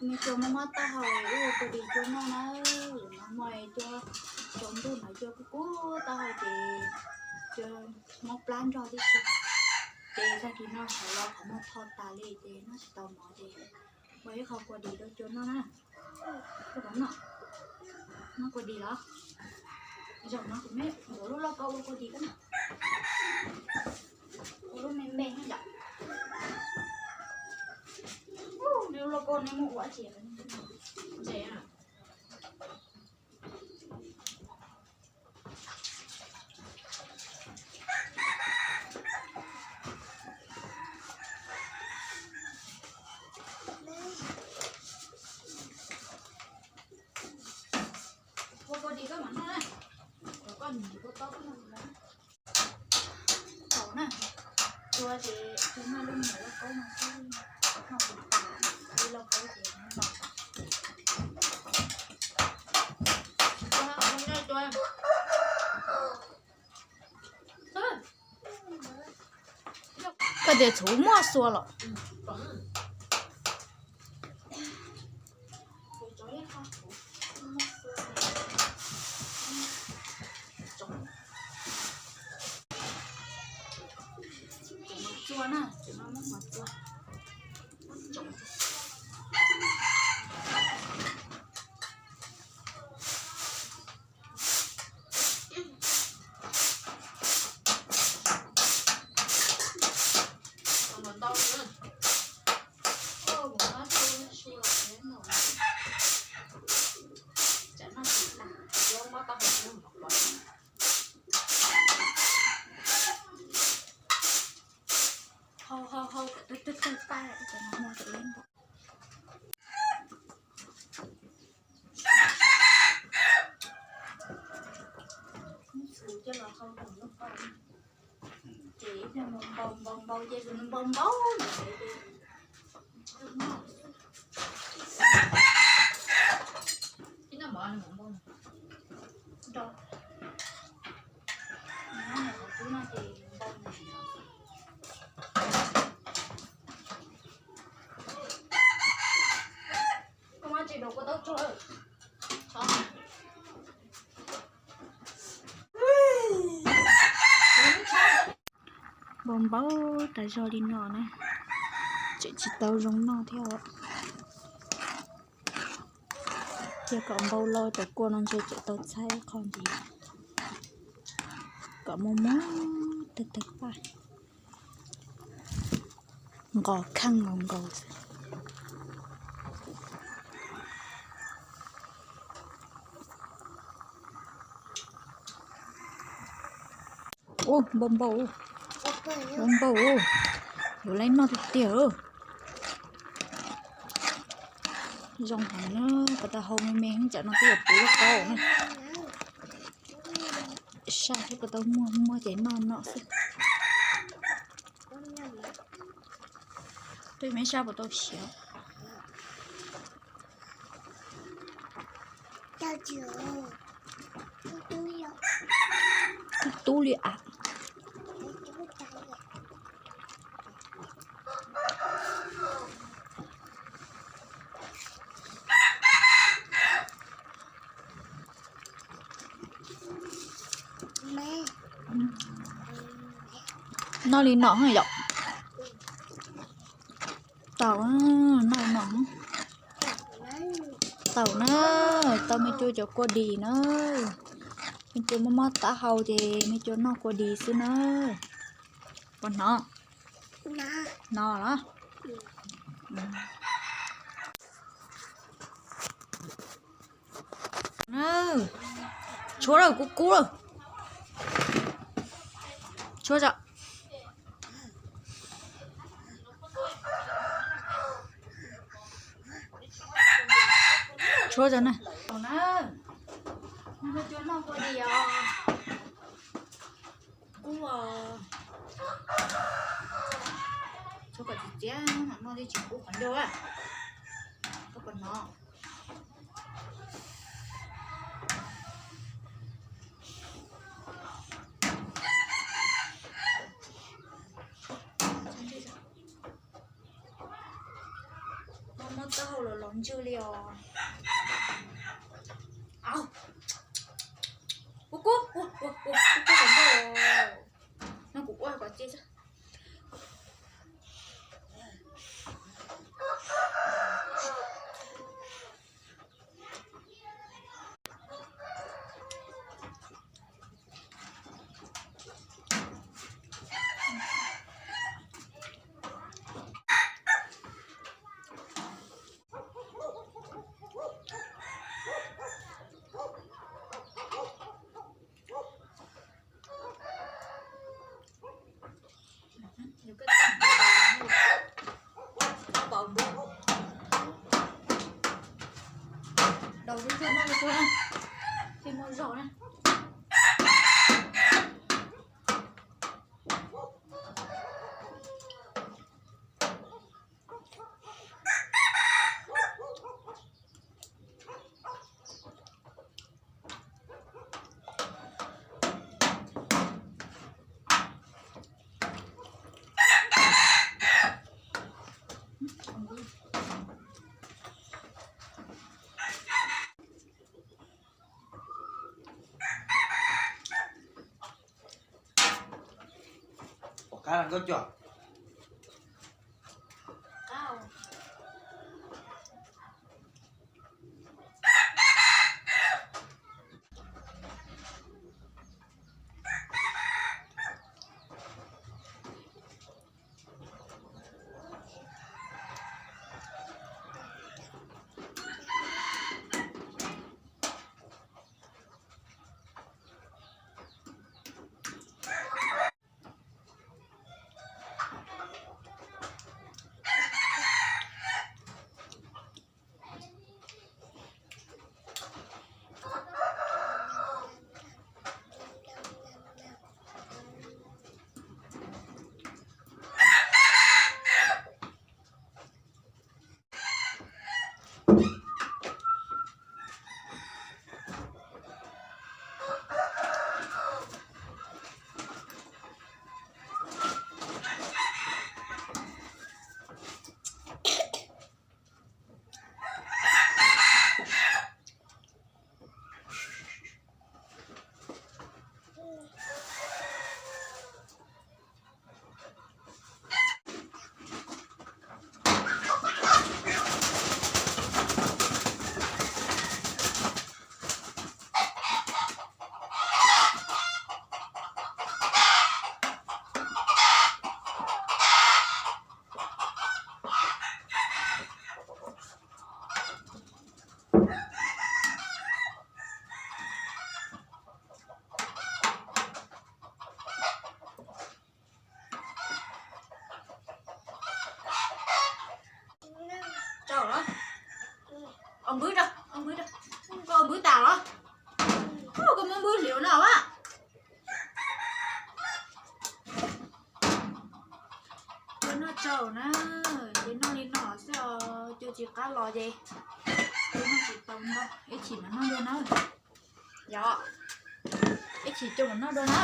Me cua mob mob taub hau, wb ua kua dis cua noj na. Nag hmo cua tsaus ntuj no cua kub kub taub hau ces cua mob plab nrog tib si. Ces tag kis no sawv los qhov muag tho tas li ces noj tsis tau mov ces ua ib qho kua dis rau cua noj na. Koj puas noj? Noj kua dis los? Zaum no kuv muab kuv lub lauj kaub ua kua dis koj noj. Ua lub me me yom. Lub lauj kaub nej muab ua ua ntses. Ua kua dis koj mam noj na. Kom koj nim ua tau koj noj. Tau na, cua ces cua noj lub me nyuam lauj kaub no xwb, noj tus tas, ib lauj kaub ces noj. Koj tias txhuv muaj xua los? Hau hau hau, tawg tawg tawg paj, cov no muag cov ib npaum. Muab txhuv coj los hau tom lub qau. Ces ib pliag mus npau npau npau ces nws npau npau lawm ces nrau. Nyob nws qhov cub no ces npau nws. Koj muab tsis dua kua taub tsuag. Npau npau tas zog li no na, tseem tsis tau zoo noj thiab. Cia kom npau los cov kua no ntshe tseem tau txhab ib qho ntxiv, kom muag muag tawg tawg paj. Nqos kheej los nkaus xwb. Ub, npau npau, npau npau, yuav laiv noj tiag tiag. Zoo heev na, puas tau hau me me, tsam no twb yuav puv lub qau na. Saj thiab puas tau muag, muag ces noj no xwb. Twb me saj puas tau siav. Tub tub li as. Noj li no yom. Tau, noj li no. Tau na, tau me cua cov kua dis na. Me cua mob mob taub hau ces me cua noj kua dis xwb na. Puas hnov? Hnov los? Tshuab lawm, kub kub lawm. Tshuab tso. Tshuab tso na. Kub os. Tshuab kom txias txias mam noj thiaj tsis kub qhov ncauj. Koj puas hnov? Muab Taub hau los los ntswg li os. Au. Ua kub, ua, ua, ua, ua kub los ntswg. No kuv ua kom cia xwb. Daus zuj zus no, tsis muaj zog na. Pom qab nkauj coj. Tsaus los? Ua npwb rau, ua npwb rau. Koj ua npwb tas los? Koj muab npwb hliv no a. Cua noj tsaus na, ces noj li no xwb os, cua tsis qab los ces cua noj tsis tau ntau, ib chim mam noj dua na. Yog, ib chim cua mam noj dua na.